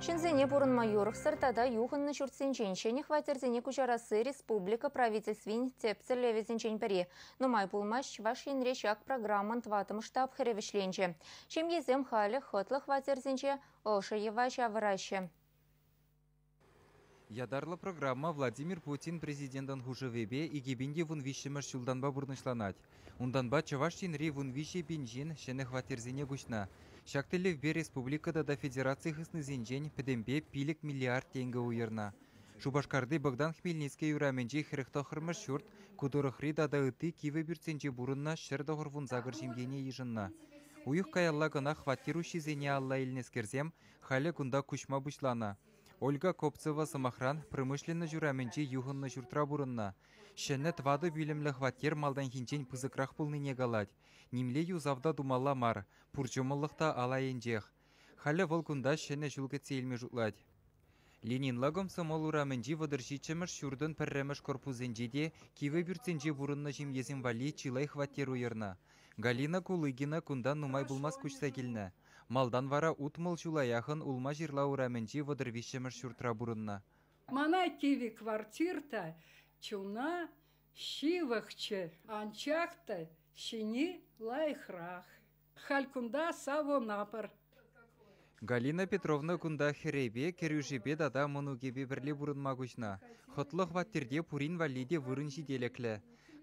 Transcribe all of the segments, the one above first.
Ҫынсене пурӑнма юрӑхсӑр тата юхӑннӑ ҫуртсенчен ҫӗнӗ хваттерсене куҫарасси республика правительствин тӗп тӗллевӗсенчен пӗри. Нумай пулмасть Чӑваш Енре ҫак программӑн тӑваттӑмӗш тапхӑрӗ вӗҫленчӗ. Ҫемьесем халӗ хӑтлӑ хваттерсенче ӑшӑ йӑва ҫавӑраҫҫӗ. Ятарлӑ программа Владимир Путин президентӑн хушӑвӗпе 2013-мӗш ҫултанпа пурнӑҫланать. Унтанпа Чӑваш Енри 13 пин ҫын ҫӗнӗ хваттерсене куҫнӑ. Ҫак тӗллевпе республика тата федераци хыснисенчен пӗтӗмпе 5 миллиард тенкӗ уйӑрнӑ. Шупашкарти Богдан Хмельницкий урамӗнчи 49-мӗш ҫурт ку тӑрӑхри тата ытти кивӗ пӳртсенче пурӑннӑ 198 ҫемьене йышӑннӑ. Уйӑх каялла кӑна хваттер уҫҫисене алла илнӗскерсем халӗ кунта куҫма пуҫланӑ. Ольга Копцева, сӑмахран, промышленноҫ урамӗнчи юхӑннӑ ҫуртра пурӑннӑ. Ҫӗнӗ тӑватӑ пӳлӗмлӗ хваттер малтанхинчен пысӑкрах пулнине калать. Нимле юсав та тумалла мар, пур ҫӑмӑллӑх та ал айӗнчех. Халӗ вӑл кунта ҫӗнӗ ҫул кӗтсе илме шутлать. Ленинла Комсомол урамӗнчи 37-мӗш ҫуртӑн пӗрремӗш корпусӗнче те кивӗ пӳртсенче пурӑннӑ ҫемьесем валли чылай хваттер уйӑрнӑ. Галина Кулыгина кунта нумай пулмасть куҫса килнӗ. Малтан вара 60 ҫула яхӑн Улма-ҫырла урамӗнчи 33-мӗш ҫуртра пурӑннӑ. Мана кивӗ квартирта чуна ҫывӑхчӗ, анчах та ҫини лайӑхрах. Халь кунта савӑнатпӑр. Галина Петровна кунта хӗрӗпе, кӗрӳшӗпе тата мӑнукӗпе пӗрле пурӑнма куҫнӑ. Хӑтлӑ хваттерте пурин валли те вырӑн ҫителӗклӗ.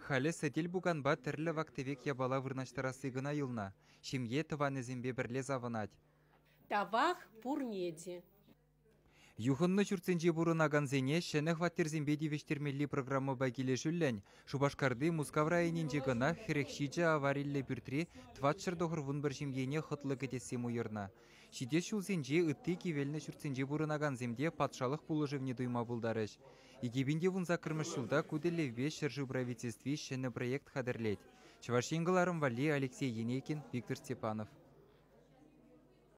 Халӗ сӗтел-пуканпа тӗрлӗ вак-тӗвек япала вырнаҫтарасси кӑна юлнӑ. Ҫемье тӑванӗсемпе пӗрле савӑнать. Тавах пурне те. Юхӑннӑ ҫуртсенче пурӑнакансене ҫӗнӗ хваттерсемпе тивӗҫтермелли программӑпа килӗшӳллӗн Шупашкарти Мускав районӗнче кӑна 47 авариллӗ пӳртри 491 ҫемьене хӑтлӑ кӗтессем уйӑрнӑ. Ҫитес ҫулсенче ытти кивелнӗ ҫуртсенче пурӑнакансем те патшалӑх пулӑшӑвне туйма пултарӗҫ. 2018-мӗш ҫулта ку тӗллевпе ҫӗршыв правительстви ҫӗнӗ проект хатӗрлет. Чӑваш Ен кӑларӑм валли Алексей Енейкин, Виктор Степанов.